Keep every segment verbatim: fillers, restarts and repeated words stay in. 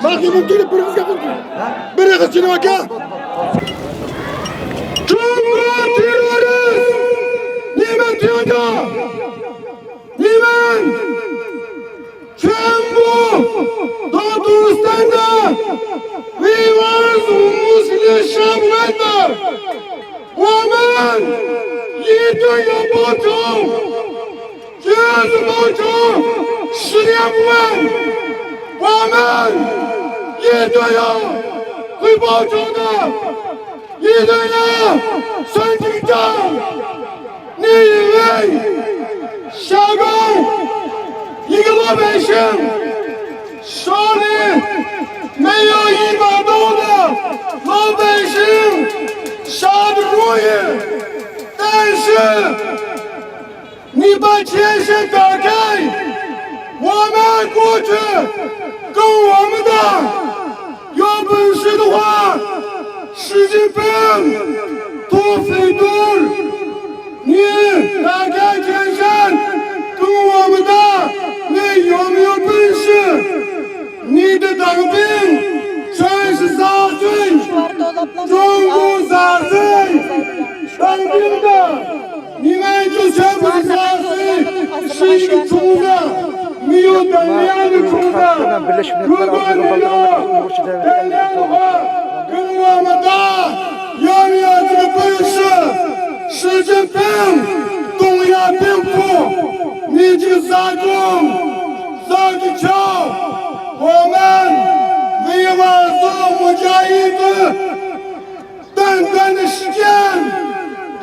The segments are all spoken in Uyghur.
مەخمۇت تۈگۈلۈپ بىر قىز گەپ قىلدى. بىر قىز جېنىم ئاكا. جۇڭگو تېررورىست! نېمە تېڭدا؟ نېمە؟ چۈەنبۇ، تاتارىستاندا ۋىۋاس مۇسلى شاملاندا. ۋامەن، يېتۆ ياپاتو. 就是保障十年不问，我们一定要会保障的，一定要上进党。你以为山东一个老百姓手里没有一把刀的老百姓杀的容易，但是 你把前线打开，我们过去跟我们打，有本事的话，习近平土匪头，你打开前线跟我们打，你有没有本事？你的当兵全是杂碎，中国杂碎，当兵的。 你们就全部是垃圾，是一个虫子，没有能量的虫子。如果没有能量的话，跟我们打，要不要这个本事？习近平，东亚病夫，你这个傻种，傻个球，我们维吾尔族穆加伊顿 短短的时间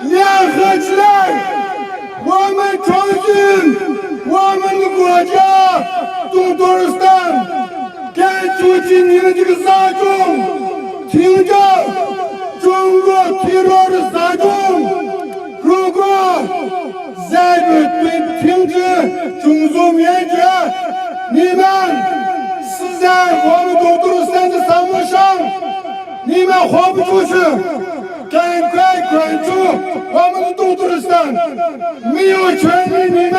联合起来，我们重新，我们的国家东突厥斯坦，赶出去你们这个杂种，停掉中国 terror 的杂种。如果再不停止种族灭绝，你们死在我们东突厥斯坦的沙漠上。 你们活不出去，赶快滚出我们的东突厥斯坦，没有权利你们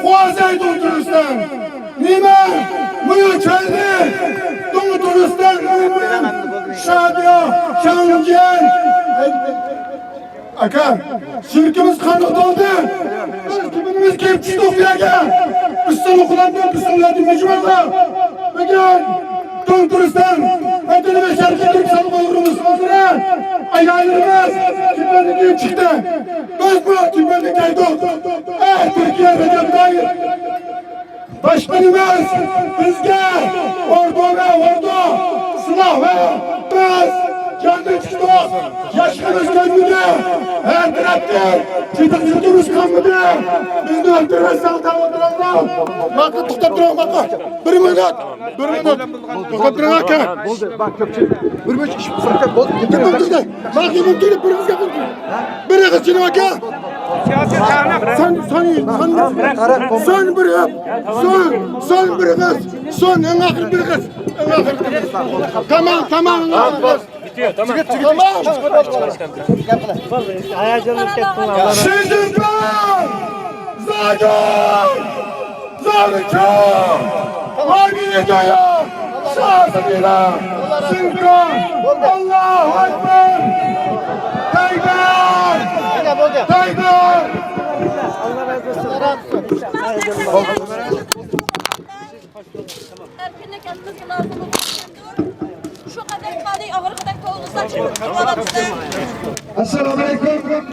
活在东突厥斯坦，你们没有权利东突厥斯坦人民杀掉、强奸。 ئاكا، يۈرىكىمىز قانغا تولدى. بىز تۈبىمىز كېلىپ چۈشتۇق بۇ يەرگە. بىسمىللا قۇلامدىن، بىسمىللا دېمىگۈمىزلا. بۈگۈن دوڭتۇرۇستان، ۋەتىنىمىز شەرقىي تۈركىستان ئۇيغۇر مۇسۇلمانلىرى، ئاياللىرىمىز تۈبىدىن كېلىپ چىقتى. بىز بۇ تۈبىنى كەلدۇق. ئەي تۈركىيە، رەجەپ تايىپ! باشقا ئەمەس، بىزگە ئوردۇ ۋە ئوردۇ، سىلاھ ۋە بىز جەڭگە چىقتۇق. ياشىغىنىمىز كەلمىدى. ھەر تەرەپتىن چېتىق يۇرتىمىز قالمىدى. بىزنى ئۆلتۈرۈۋەتسەڭ دەۋاتىدىغان. ماقۇل، توختاپ تۇرۇڭ، ماقۇل. بىر مىنۇت، بىر مىنۇت. توختاپ تۇرۇڭ، ئاكا. بولدى، بار، كۆپچىلىك. بىر مىنۇت ئىش بولسا بولدى. ماقۇل، بىر قىز گەپ قىلدى. بىر قىز جېنىم ئاكا. سان، سان، سان بىر. سان بىر قىز. سان، سان بىر قىز. سان ئەڭ ئاخىرى بىر قىز. ئەڭ ئاخىرى بىر قىز. تامام، تامام، ئەڭ ئاخىرى بىر قىز. تامام. شىنجىڭ زاجۇ! زاۋۇچۇ! ۋاگىيجايا! شاسىدىلا! سىنكا! ئاللاھۇ ئەكبەر! تەكبىر! تەكبىر! ئەركىنلىك ئەلىمىزگە لازىم بولغان شۇ قەدەر خالىي ئاغرىقىدەك تولغىسا چىقىپ قالامىز. ئەسسالامۇ ئەلەيكۇم.